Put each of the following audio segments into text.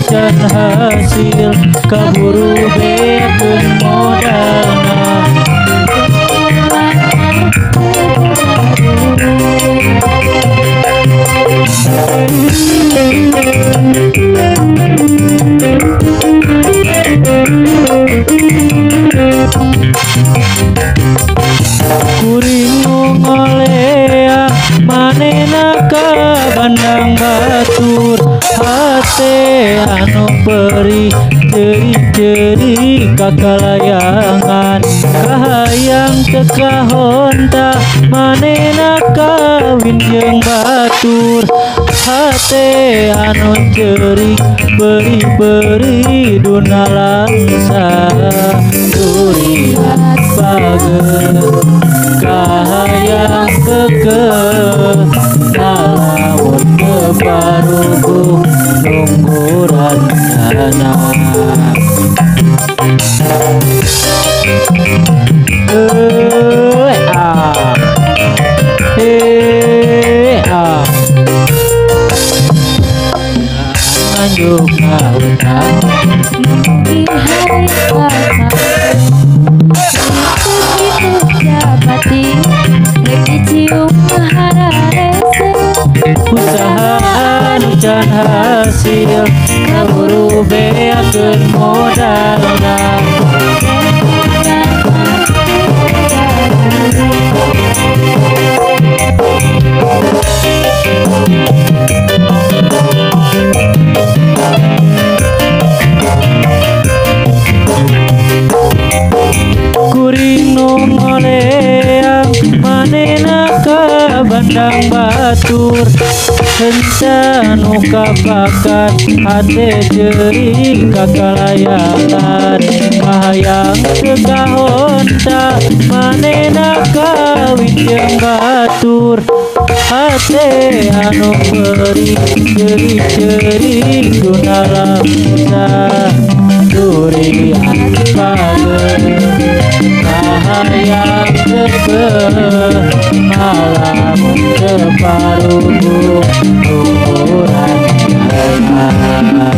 Can hasil kaburu beakeun modalna. Kuring nu ngolea manehna ka bandang batur, hate anu perih ceri-ceri kakalayangan, kahayang teu kahonta manehna kawin jeung batur, hate anu ceurik beri-beri duna langsa durian pageuh kahayang keukeuh ngalamun teu paruguh nungguran dana. Nganjuk ngahutang usaha anu can hasil kaburu beakeun modalna. Kuring nu ngoleang manehna ka bandang batur, henca nu kapakat hate ceurik kakalayangan, kahayang teu kahonta manehna kawin jeung batur, hate anu perih ceurik-ceurik duna langsa durian pageuh kahayang keukeuh ngalamun teu paruguh nungguran dana.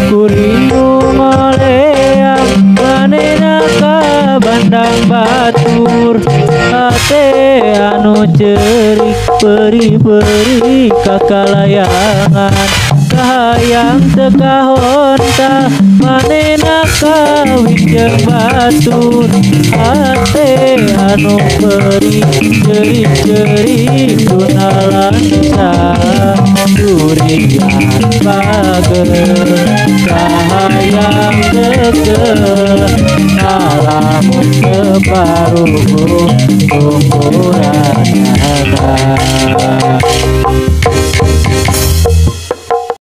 Kuring nu ngoleang manehna ka bandang batur, hate anu ceurik perih-perih kakalayangan, kahayang teu kahonta manehna kawin jeung batur, hate anu perih ceurik-ceurik duna langsa durian pageuh kahayang keukeuh ngalamun teu paruguh nungguran dana.